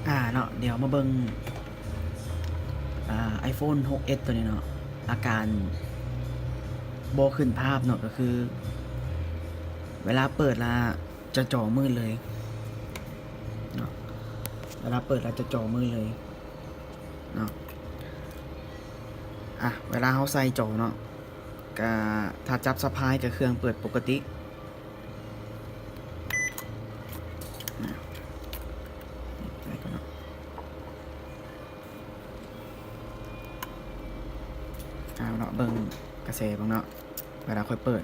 ອ່າເນາະ ດຽວມາເບິ່ງ ອ່າ ໄອໂຟນຫົກເອັສ ໂຕນີ້ເນາະ ອາການບໍ່ຂຶ້ນພາບເນາະ ກໍຄືເວລາເປີດລະຈະຈໍມືດເລີຍເນາະ ເວລາເປີດລະຈະຈໍມືດເລີຍເນາະ. ອ່າ ເວລາເຮົາໃສ່ຈໍເນາະ ກະ ຖ້າຈັບສະພາຍກະເຄື່ອງເປີດປົກກະຕິ. ເອົາເນາະ ເບິ່ງກະແສເບິ່ງເນາະ ເວລາຄ່ອຍເປີດ.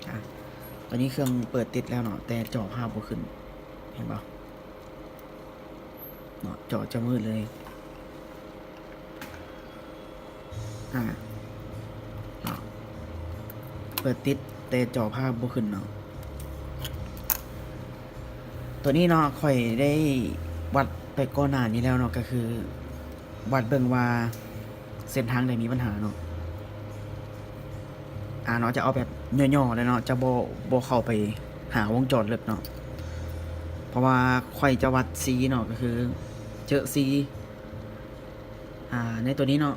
ອ່າ ຕອນນີ້ເຄື່ອງເປີດຕິດແລ້ວເນາະ ແຕ່ຈໍພາບບໍ່ຂຶ້ນ ເຫັນບໍ່ເນາະ ຈໍຈະມືດເລີຍ. ອ່າ ເນາະ ເປີດຕິດແຕ່ຈໍພາບບໍ່ຂຶ້ນເນາະ. ໂຕນີ້ເນາະ ຂ້ອຍໄດ້ວັດໄປກ່ອນໜ້ານີ້ແລ້ວເນາະ ກໍຄືວັດເບິ່ງວ່າເສັ້ນທາງໃດມີບັນຫາເນາະ. ອ່າ ເນາະ ຈະເອົາແບບຫຍໍ້ໆເລີຍເນາະ ຈະບໍ່ ບໍ່ເຂົ້າໄປຫາວົງຈອນເລິກເນາະ ເພາະວ່າຂ້ອຍຈະວັດຊີເນາະ ກໍຄືເຈີຊີ ອ່າ ໃນໂຕນີ້ເນາະ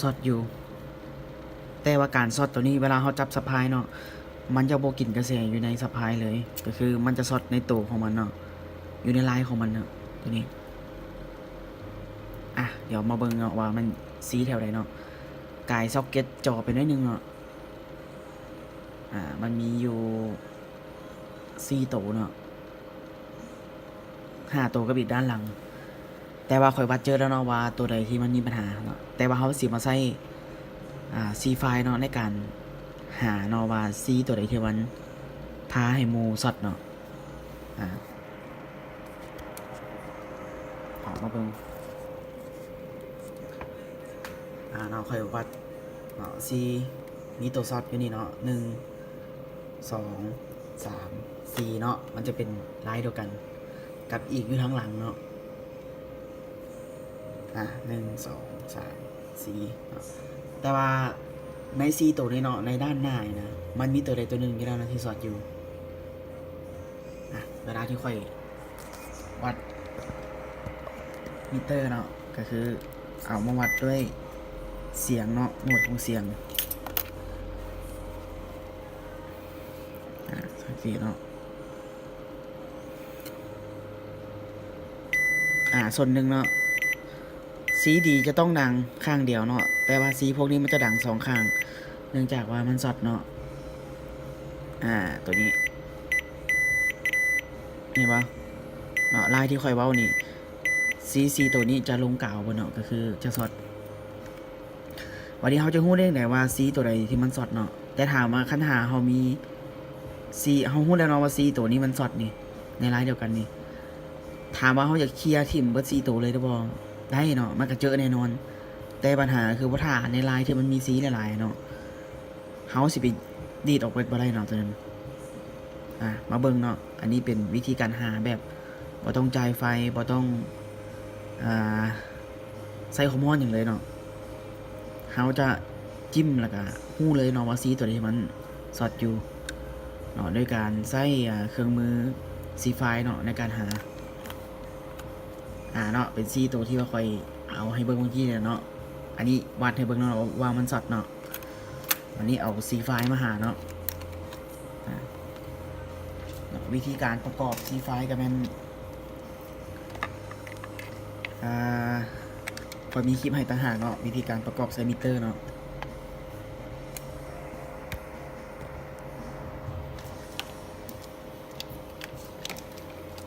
ຊັອດຢູ່ ແຕ່ວ່າການຊັອດໂຕນີ້ ເວລາເຮົາຈັບສະພາຍເນາະ ມັນຈະບໍ່ກິນກະແສຢູ່ໃນສະພາຍເລີຍ ກໍຄືມັນຈະຊັອດໃນໂຕຂອງມັນເນາະ ຢູ່ໃນລາຍຂອງມັນເນາະ ໂຕນີ້. ອ່ະ ດຽວມາເບິ່ງເນາະວ່າມັນຊີແຖວໃດເນາະ ກາຍຊັອກເກັດຈໍໄປໜ້ອຍໜຶ່ງເນາະ. ອ່າ ມັນມີຢູ່ສີ່ໂຕເນາະ ຫ້າໂຕກັບອີກດ້ານຫຼັງ ແຕ່ວ່າຂ້ອຍວັດເຈີແລ້ວເນາະວ່າໂຕໃດທີ່ມັນມີບັນຫາເນາະ ແຕ່ວ່າເຮົາຊິມາໃຊ້ ອ່າ ຊີຟາຍເນາະ ໃນການຫາເນາະວ່າຊີໂຕໃດທີ່ມັນພາໃຫ້ໝູ່ຊັອດເນາະ. ອ່າ ເອົາມາເບິ່ງ ອ່າ ເນາະ ຂ້ອຍວັດເນາະ ຊີ ມີໂຕຊັອດຢູ່ນີ້ເນາະ ໜຶ່ງ ສອງ ສາມ ສີ່ເນາະ ມັນຈະເປັນລາຍດຽວກັນກັບອີກຢູ່ທາງຫຼັງເນາະ. ອ່າ ໜຶ່ງ ສອງ ສາມ ສີ່ເນາະ ແຕ່ວ່າໃນສີ່ໂຕນີ້ເນາະ ໃນດ້ານໜ້ານີ້ນະ ມັນມີໂຕໃດໂຕໜຶ່ງຢູ່ແລ້ວນະທີ່ຊັອດຢູ່. ອ່າ ເວລາທີ່ຂ້ອຍວັດມິເຕີເນາະ ກໍຄືເອົາມາວັດດ້ວຍສຽງເນາະ ໂໝດຂອງສຽງ ອ່າ ສັງເກດເນາະ. ອ່າ ສ່ວນໜຶ່ງເນາະ ຊີດີຈະຕ້ອງດັງຂ້າງດຽວເນາະ ແຕ່ວ່າຊີພວກນີ້ມັນຈະດັງສອງຂ້າງ ເນື່ອງຈາກວ່າມັນຊັອດເນາະ. ອ່າ ໂຕນີ້ ເຫັນບໍ່ເນາະ ລາຍທີ່ຂ້ອຍເວົ້ານີ້ ຊີສີ່ໂຕນີ້ຈະລົງກາວເບິດເນາະ ກໍຄືຈະຊັອດ. ບາດນີ້ເຮົາຈະຮູ້ໄດ້ຈັ່ງໃດວ່າຊີໂຕໃດທີ່ມັນຊັອດເນາະ ແຕ່ຖາມວ່າຄັນຫາເຮົາມີຊີ ເຮົາຮູ້ແລ້ວເນາະວ່າຊີໂຕນີ້ມັນຊັອດນີ້ ໃນລາຍດຽວກັນນີ້ ຖາມວ່າເຮົາຢາກເຄຍຖິ້ມເບິດສີ່ໂຕເລີຍຫຼືບໍ່? ໄດ້ເນາະ ມັນກະເຈີແນ່ນອນ ແຕ່ບັນຫາຄືວ່າຖ້າໃນລາຍທີ່ມັນມີຊີຫຼາຍໆເນາະ ເຮົາຊິໄປດີດອອກເບິດບໍ່ໄດ້ເນາະໂຕນັ້ນ. ອ່າ ມາເບິ່ງເນາະ ອັນນີ້ເປັນວິທີການຫາແບບບໍ່ຕ້ອງຈ່າຍໄຟ ບໍ່ຕ້ອງ ອ່າ ໃຊ້ຄວາມຮ້ອນຫຍັງເລີຍເນາະ ເຮົາຈະຈິ້ມແລ້ວກະຮູ້ເລີຍເນາະວ່າຊີໂຕໃດທີ່ມັນຊັອດຢູ່ເນາະ ໂດຍການໃຊ້ ອ່າ ເຄື່ອງມືຊີຟາຍເນາະ ໃນການຫາ. ອ່າ ເນາະ ເປັນສີ່ໂຕທີ່ວ່າຂ້ອຍເອົາໃຫ້ເບິ່ງເມື່ອກີ້ນີ້ແຫຼະເນາະ ອັນນີ້ວັດໃຫ້ເບິ່ງເນາະວ່າມັນຊັອດເນາະ. ບາດນີ້ເອົາຊີຟາຍມາຫາເນາະ ອ່າ ວິທີການປະກອບຊີຟາຍກະແມ່ນ ອ່າ ຂ້ອຍມີຄລິບໃຫ້ຕ່າງຫາກເນາະ ວິທີການປະກອບໃສ່ມິເຕີເນາະ.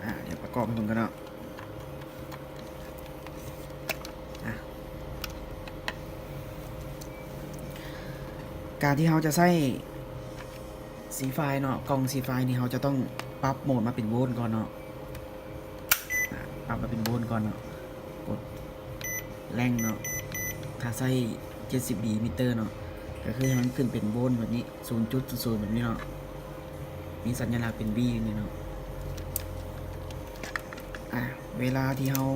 ອ່າ ດຽວປະກອບໃຫ້ເບິ່ງກັນເນາະ. ອ່າ ການທີ່ເຮົາຈະໃຊ້ຊີຟາຍເນາະ ກ່ອງຊີຟາຍນີ້ ເຮົາຈະຕ້ອງປັບໂໝດມາເປັນໂວນກ່ອນເນາະ. ອ່າ ປັບມາເປັນໂວນກ່ອນເນາະ ກົດແລງເນາະ ຖ້າໃຊ້ເຈັດສິບບີມິເຕີເນາະ ກະຄືໃຫ້ມັນຂຶ້ນເປັນໂວນແບບນີ້ ສູນຈຸດສູນສູນແບບນີ້ເນາະ ມີສັນຍາລັກເປັນບີຢູ່ນີ້ເນາະ. ອ່າ ເວລາທີ່ເຮົາ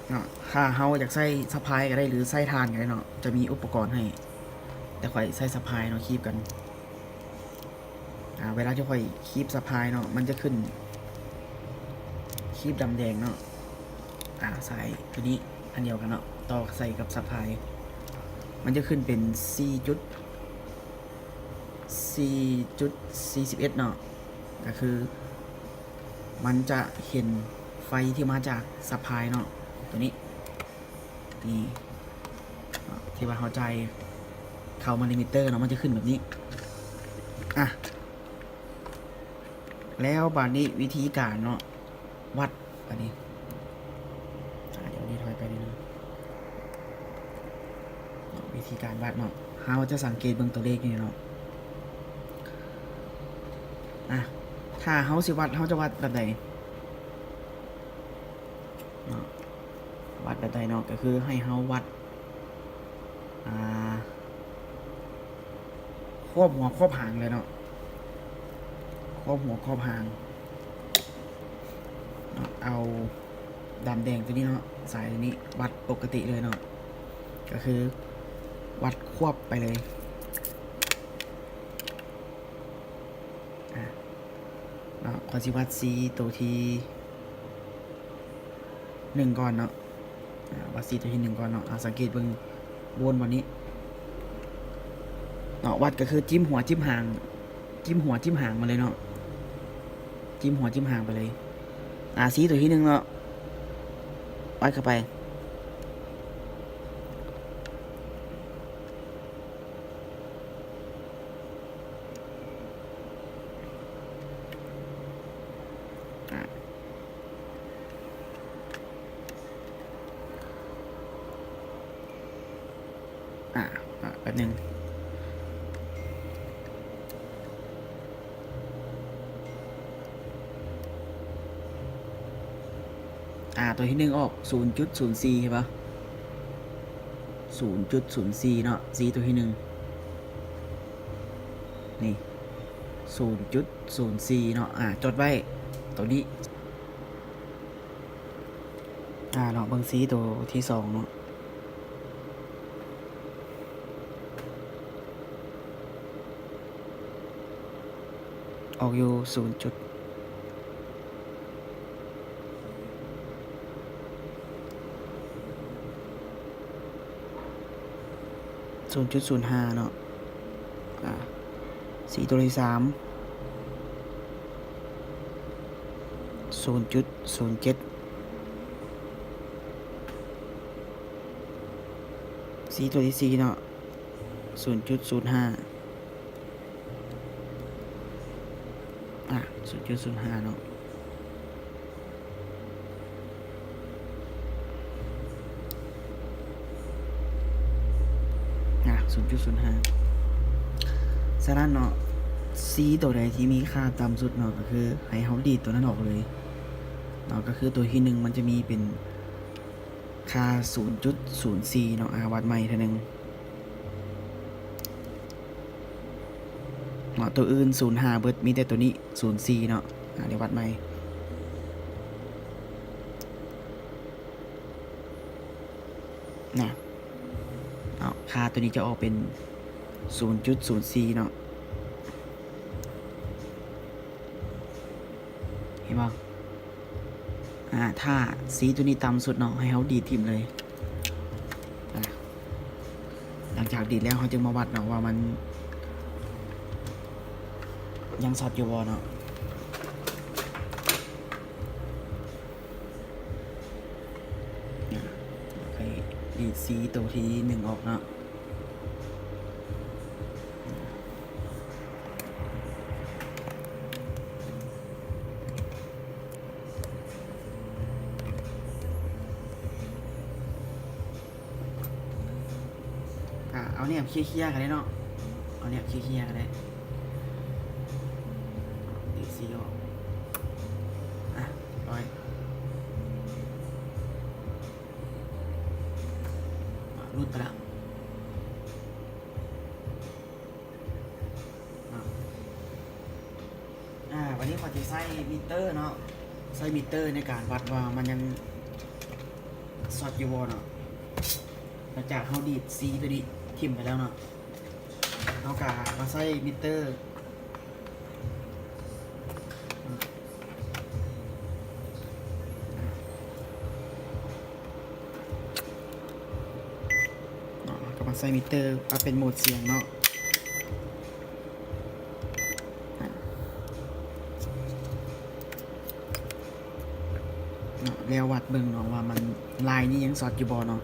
ເນາະ. ຖ້າເຮົາຢາກໃຊ້ສະພາຍກໍໄດ້ ຫຼືໃຊ້ຖ່ານກໍໄດ້ເນາະ, ຈະມີອຸປະກອນໃຫ້, ແຕ່ຂ້ອຍໃຊ້ສະພາຍເນາະ, ຄີບກັນ. ອາ ເວລາທີ່ຂ້ອຍຄີບສະພາຍເນາະ ມັນຈະຂຶ້ນຄີບດຳແດງເນາະ. ອາ ສາຍໂຕນີ້ອັນດຽວກັນເນາະ, ຕໍ່ໃສ່ກັບສະພາຍ ມັນຈະຂຶ້ນເປັນສີ່ຈຸດ ສີ່ຈຸດສີ່ສິບເອັດເນາະ, ກໍຄືມັນຈະເຫັນໄຟທີ່ມາຈາກສະພາຍເນາະ ໂຕນີ້. ນີ້ເນາະ ທີ່ວ່າເຮົາຈ່າຍເຂົ້າມາໃນມິເຕີເນາະ ມັນຈະຂຶ້ນແບບນີ້. ອາ ແລ້ວບາດນີ້ວິທີການເນາະ ວັດບາດນີ້. ອາ ດຽວນີ້ຖອຍໄປນິດໜຶ່ງ. ເນາະ ວິທີການວັດເນາະ ເຮົາຈະສັງເກດເບິ່ງຕົວເລກນີ້ເນາະ. ອາ ຖ້າເຮົາຊິວັດ ເຮົາຈະວັດແບບໃດເນາະ? ວັດແບບໃດເນາະ? ກໍຄືໃຫ້ເຮົາວັດ ອາ ຄອບຫົວຄອບຫາງເລີຍເນາະ, ຄອບຫົວຄອບຫາງເນາະ. ເອົາດຳແດງຕົວນີ້ເນາະ, ສາຍຕົວນີ້ວັດປົກກະຕິເລີຍເນາະ, ກໍຄືວັດຄວບໄປເລີຍ. ອາ ເນາະ ຂ້ອຍຊິວັດສີໂຕທີໜຶ່ງກ່ອນເນາະ, ອາ ວັດສີໂຕທີໜຶ່ງກ່ອນເນາະ. ອາ ສັງເກດເບິ່ງໂວນບ່ອນນີ້ເນາະ, ວັດກໍຄືຈິ້ມຫົວຈິ້ມຫາງ, ຈິ້ມຫົວຈິ້ມຫາງມາເລີຍເນາະ, ຈິ້ມຫົວຈິ້ມຫາງໄປເລີຍ. ອາ ສີໂຕທີໜຶ່ງເນາະ, ວັດເຂົ້າໄປ. ອາ ອາ ແປັບໜຶ່ງ. ອາ ຕົວທີໜຶ່ງອອກສູນຈຸດສູນສີ່ ເຫັນບໍ່? ສູນຈຸດສູນສີ່ເນາະ, ສີຕົວທີໜຶ່ງນີ້ ສູນຈຸດສູນສີ່ເນາະ. ອາ ຈົດໄວ້ຕົວນີ້. ອາ ເນາະ ເບິ່ງສີຕົວທີສອງເນາະ. ອອກຢູ່ສູນຈຸດ ສູນຈຸດສູນຫ້າເນາະ. ອາ ສີຕົວທີສາມ ສູນຈຸດສູນເຈັດ, ສີຕົວທີສີ່ເນາະ ສູນຈຸດສູນຫ້າ. ອາ ສູນຈຸດສູນຫ້າເນາະ, ອາ ສູນຈຸດສູນຫ້າ. ສະນັ້ນເນາະ ສີຕົວໃດທີ່ມີຄ່າຕ່ຳສຸດເນາະ ກໍຄືໃຫ້ເຮົາດີດຕົວນັ້ນອອກເລີຍເນາະ, ກໍຄືຕົວທີໜຶ່ງມັນຈະມີເປັນຄ່າສູນຈຸດສູນສີ່ເນາະ. ອາ ວັດໃໝ່ເທື່ອໜຶ່ງ. ເນາະ ຕົວອື່ນສູນຫ້າເບິດ, ມີແຕ່ຕົວນີ້ສູນສີ່ເນາະ. ອາ ດຽວວັດໃໝ່ນະ. ເນາະ ຄ່າຕົວນີ້ຈະອອກເປັນສູນຈຸດສູນສີ່ເນາະ, ເຫັນບໍ່? ອາ ຖ້າສີຕົວນີ້ຕ່ຳສຸດເນາະ ໃຫ້ເຮົາດີດຖິ້ມເລີຍ. ອາ ຫຼັງຈາກດີດແລ້ວ ເຮົາຈຶ່ງມາວັດເນາະ ວ່າມັນຍັງຊັດຢູ່ບໍ່ເນາະ. ອາ ໃຫ້ດີດສີໂຕທີໜຶ່ງອອກເນາະ. ອາ ເອົາແນບເຄຍໆກໍໄດ້ເນາະ, ເອົາແນບເຄຍໆກໍໄດ້. ດີດສີອອກ. ອາ ຮຽບຮ້ອຍ. ອາ ຫຼຸດໄປລະ. ອາ ອາ ບາດນີ້ຂ້ອຍຊິໃຊ້ມິເຕີເນາະ, ໃຊ້ມິເຕີໃນການວັດວ່າມັນຍັງ ຊັອດຢູ່ບໍ່ເນາະ. ຫຼັງຈາກເຮົາດີດຊີໂຕນີ້ຖິ້ມໄປແລ້ວເນາະ ເຮົາກະມາໃສ່ມິເຕີ ເນາະ ເຮົາກະມາໃສ່ມິເຕີ ປັບເປັນໂໝດສຽງເນາະ. ເນາະ ແລ້ວວັດເບິ່ງເນາະວ່າມັນ ລາຍນີ້ຍັງຊັອດຢູ່ບໍ່ເນາະ.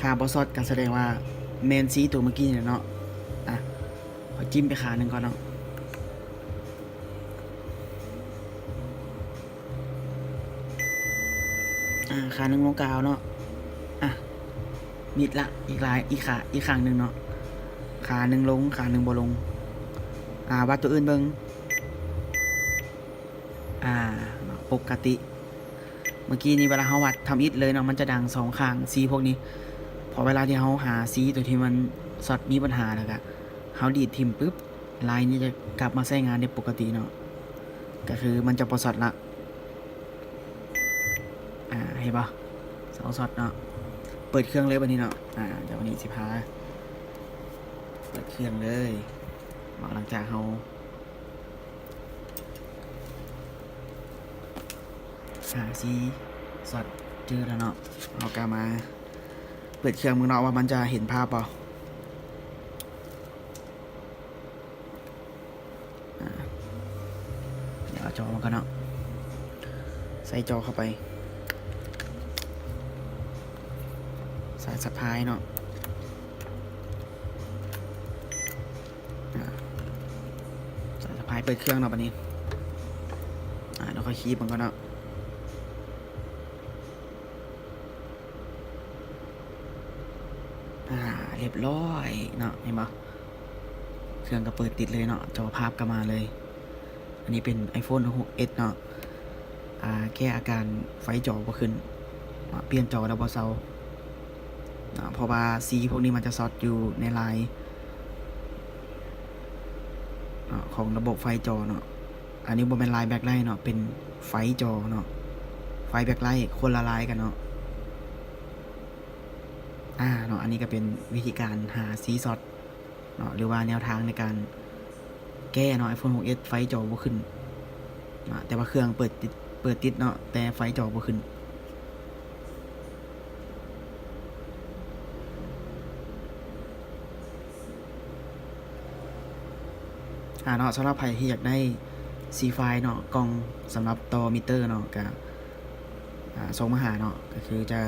ຖ້າບໍ່ຊັອດກະສະແດງວ່າແມ່ນຊີໂຕເມື່ອກີ້ນີ້ແຫຼະເນາະ. ອ່ະ ຂໍຈິ້ມໄປຂ້າງໜຶ່ງກ່ອນເນາະ. ອ່າ ຂ້າງໜຶ່ງລົງກາວເນາະ. ອ່ະ ມິດລະ ອີກລາຍ ອີກຂ້າ ອີກຂ້າງໜຶ່ງເນາະ. ຂ້າງໜຶ່ງລົງ ຂ້າງໜຶ່ງບໍ່ລົງ. ອ່າ ວັດໂຕອື່ນເບິ່ງ. ອ່າ ປົກກະຕິ. ເມື່ອກີ້ນີ້ເວລາເຮົາວັດທຳອິດເລີຍເນາະ ມັນຈະດັງສອງຂ້າງ ຊີພວກນີ້. ເພາະເວລາທີ່ເຮົາຫາຊີໂຕທີ່ມັນຊັອດມີບັນຫາ ແລ້ວກະເຮົາດີດຖິ້ມປຶບ ລາຍນີ້ຈະກັບມາໃຊ້ງານໄດ້ປົກກະຕິເນາະ. ກະຄືມັນຈະບໍ່ຊັອດລະ. ອ່າ ເຫັນບໍ່? ສອງຊັອດເນາະ. ເປີດເຄື່ອງເລີຍບາດນີ້ເນາະ. ອ່າ ດຽວບາດນີ້ຊິພາເປີດເຄື່ອງເລີຍເນາະ. ຫຼັງຈາກເຮົາ ອ່າ ຊີຊັອດຈື່ແລ້ວເນາະ ເຮົາກະມາເປີດເຄື່ອງເບິ່ງເນາະວ່າມັນຈະເຫັນພາບບໍ່. ອ່າ ດຽວເອົາຈໍມາກ່ອນເນາະ ໃສ່ຈໍເຂົ້າໄປ ສາຍສະພາຍເນາະ. ອ່າ ສາຍສະພາຍເປີດເຄື່ອງເນາະບາດນີ້. ອ່າ ດຽວຂ້ອຍຄີບມັນກ່ອນເນາະ. ອ່າ ຮຽບຮ້ອຍເນາະ ເຫັນບໍ່? ເຄື່ອງກະເປີດຕິດເລີຍເນາະ ຈໍພາບກະມາເລີຍ. ອັນນີ້ເປັນໄອໂຟນຫົກເອັດເນາະ. ອ່າ ແກ້ອາການໄຟຈໍບໍ່ຂຶ້ນເນາະ ປ່ຽນຈໍແລ້ວບໍ່ເຊົາເນາະ ເພາະວ່າຊີພວກນີ້ມັນຈະຊັອດຢູ່ໃນລາຍ ເນາະ ຂອງລະບົບໄຟຈໍເນາະ. ອັນນີ້ບໍ່ແມ່ນລາຍແບັກໄລເນາະ ເປັນໄຟຈໍເນາະ ໄຟແບັກໄລຄົນລະລາຍກັນເນາະ. ອ່າ ເນາະ ອັນນີ້ກະເປັນວິທີການຫາຊີຊັອດເນາະ ຫຼືວ່າແນວທາງໃນການແກ້ເນາະ ໄອໂຟນຫົກເອັດໄຟຈໍບໍ່ຂຶ້ນເນາະ ແຕ່ວ່າເຄື່ອງເປີດຕິດ ເປີດຕິດເນາະ ແຕ່ໄຟຈໍບໍ່ຂຶ້ນ. ອ່າ ເນາະ ສຳລັບໃຜທີ່ຢາກໄດ້ຊີຟາຍເນາະ ກ່ອງສຳລັບຕໍ່ມິເຕີເນາະ ກະ ອ່າ ສົ່ງມາຫາເນາະ ກະຄືຈະ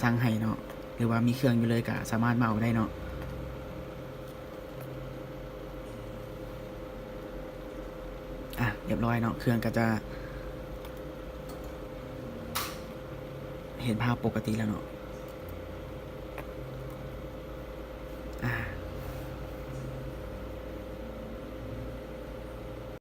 ສັ່ງໃຫ້ເນາະ ຫຼືວ່າມີເຄື່ອງຢູ່ເລີຍກະສາມາດມາເອົາໄດ້ເນາະ. ອ່ະ ຮຽບຮ້ອຍເນາະ ເຄື່ອງກະຈະເຫັນພາບປົກກະຕິແລ້ວເນາະ.